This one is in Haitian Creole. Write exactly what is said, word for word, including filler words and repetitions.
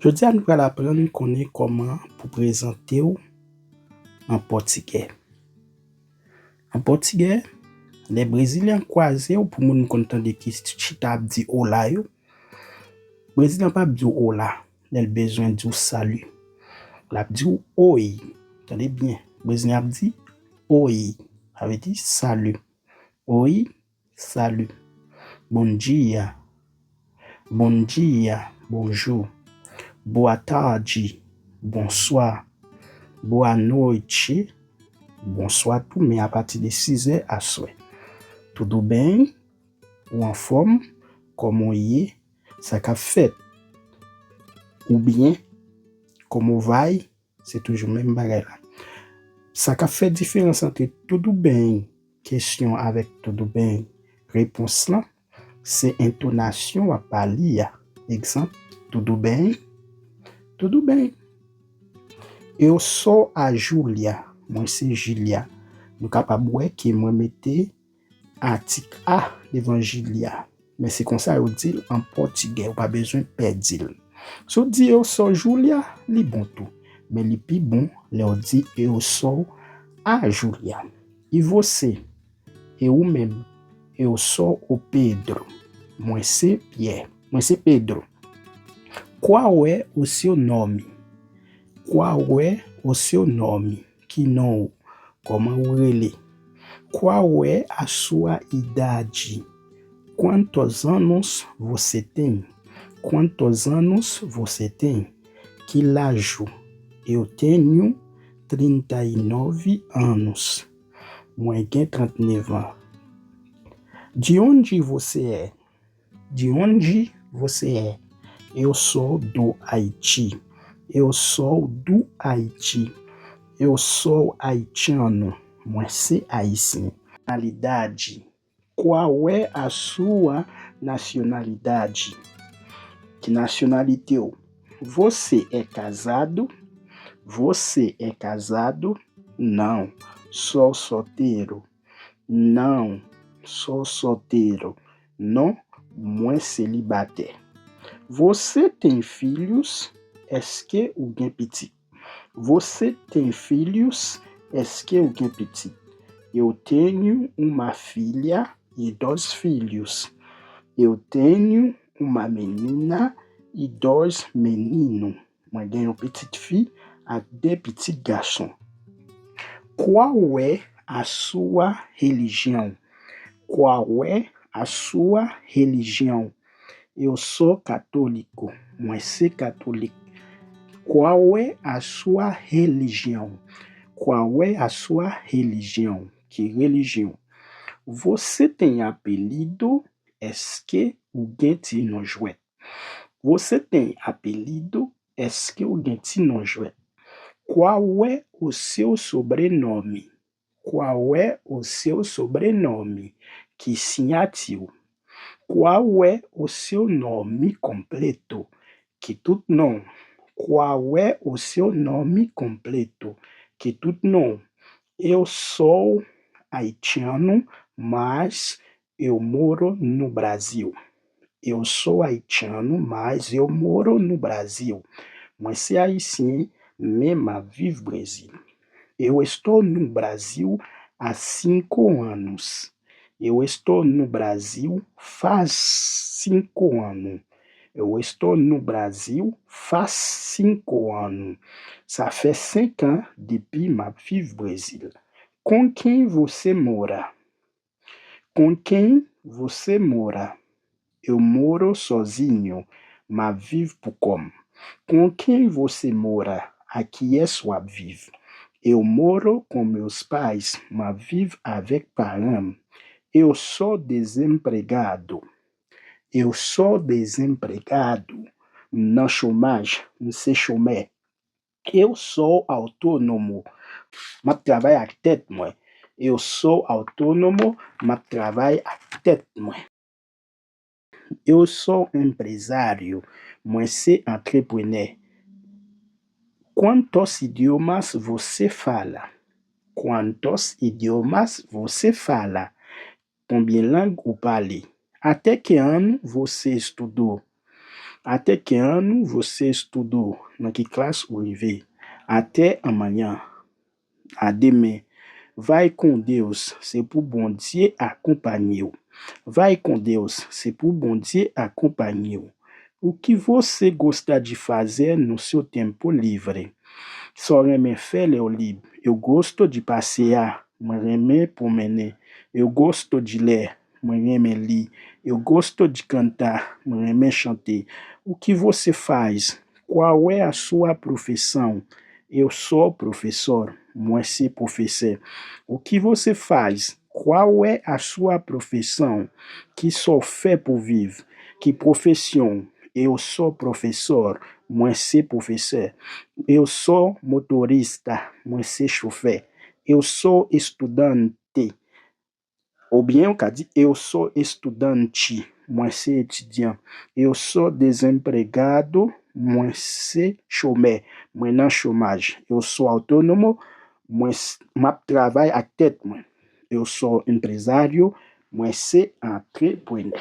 Jodi a, nou pral aprann konnen kòman pou prezante w an pòtigè. An pòtigè, lè Brezilyen an kwaze w, pou moun konn tande ki chita ap di ola yo, Brezilyen an p ap di w ola lè l bezwen di w sali. L ap di w oi. Tande byen, Brezilyen ap di oi, sa vle di sali. Oi, sali. Bom dia. Bom dia, bonjou. Boa tarde, bonswa. Boa noite, bonswa tou, men apati de sizè aswè. Tudo bem, ou anfòm, kòman w ye, sa k ap fèt? Ou byen, kòman w vai? Se toujou menm bagay la. Sa k ap fè diferans ant tudo bem kesyon avèk tudo bem repons lan, se entonasyon w ap ba li a. Egzanp, tudo bem, tudo bem. Eu sou a Júlia, mwen se Julia. Nou kapab wè ke mwen mete atik a devan Julia. Men se konsa yo di l an pòtigè, ou pa bezwen pè di l. Si w di eu sou Júlia, li bon tou. Men li pi bon lè w di eu sou a Júlia. E você? E ou menm? Eu sou o Pedro. Mwen se Pyè. Mwen se Pedro. Qual é o seu nome? Qual é o seu nome? Ki non w? Kòman ou rele? Qual é a sua idade? Quantos anos você tem? Quantos anos você tem? Ki laj ou? Eu tenho trinta e nove anos. Mwen gen trannèf an. De onde você é? De onde você é? Eu sou do Haiti. Eu sou do Haiti. Eu sou haitiano. Mwen se ayisyen. Nacionalidade. Qual é a sua nacionalidade? Ki nasyonalite w? Você é casado? Você é casado? Não, sou solteiro. Não, sou solteiro. Non, mwen selibatè. Você tem filhos? Èske ou gen pitit? Você tem filhos? Èske ou gen pitit? Eu tenho uma filha e dois filhos. Eu tenho uma menina e dois meninos. Mwen gen yon pitit fi ak de pitit gason. Qual é a sua religião? Qual é a sua religião? Eu sou católico. Mwen se katolik. Qual é a sua religião? Qual é a sua religião? Ki relijyon? Você tem apelido? Èske ou gen ti non jwèt? Você tem apelido? Èske ou gen ti non jwèt? Qual é o seu sobrenome? Qual é o seu sobrenome? Ki siyati w? Qual é o seu nome completo? Ki tout non w? Qual é o seu nome completo? Ki tout non w? Eu sou haitiano, mas eu moro no Brasil. Eu sou haitiano, mas eu moro no Brasil. Mwen se ayisyen, men m ap viv Brezil. Eu estou no Brasil há cinco anos. Eu estou no Brasil faz cinco anos. Eu estou no Brasil faz cinco anos. Sa fè senk an depi m ap viv Brezil. Com quem você mora? Com quem você mora? Eu moro sozinho. M ap viv pou kò m. Com quem você mora? Ak kiyès w ap viv? Eu moro com meus pais. M ap viv avèk paran m. Eu sou desempregado. Eu sou desempregado. M nan chomaj. M se chomè. Eu sou autônomo. M ap travay ak tèt mwen. Eu sou autônomo. M ap travay ak tèt mwen. Eu sou empresário. Mwen se antreprenè. Quantos idiomas você fala? Quantos idiomas você fala? Konbyen lang ou pale? Até que ano você estudou? Até que ano você estudou? Nan ki klas ou rive? Até amanhã. A demen. Vai com Deus, se pou Bondye akonpanye w. Vai com Deus, se pou Bondye akonpanye w. O que você gosta de fazer no seu tempo livre? Sa w renmen fè lè w lib? Eu gosto de passear, mwen renmen pwomennen. Eu gosto de ler, mwen renmen li. Eu gosto de cantar, mwen renmen chante. O que você faz? Qual é a sua profissão? Eu sou professor, mwen se pwofesè. O que você faz? Qual é a sua profissão? Ki sa w fè pou viv? Ki pwofesyon w? Eu sou professor, mwen se pwofesè. Eu sou motorista, mwen se chofè. Eu sou estudante. Oubyen ou ka di, eu sou estudante, mwen se etidyan. Eu sou desempregado, mwen se chomè, mwen nan chomaj. Eu sou autônomo, mwen s- m ap travay ak tèt mwen. Eu sou empresário, mwen se antreprenè.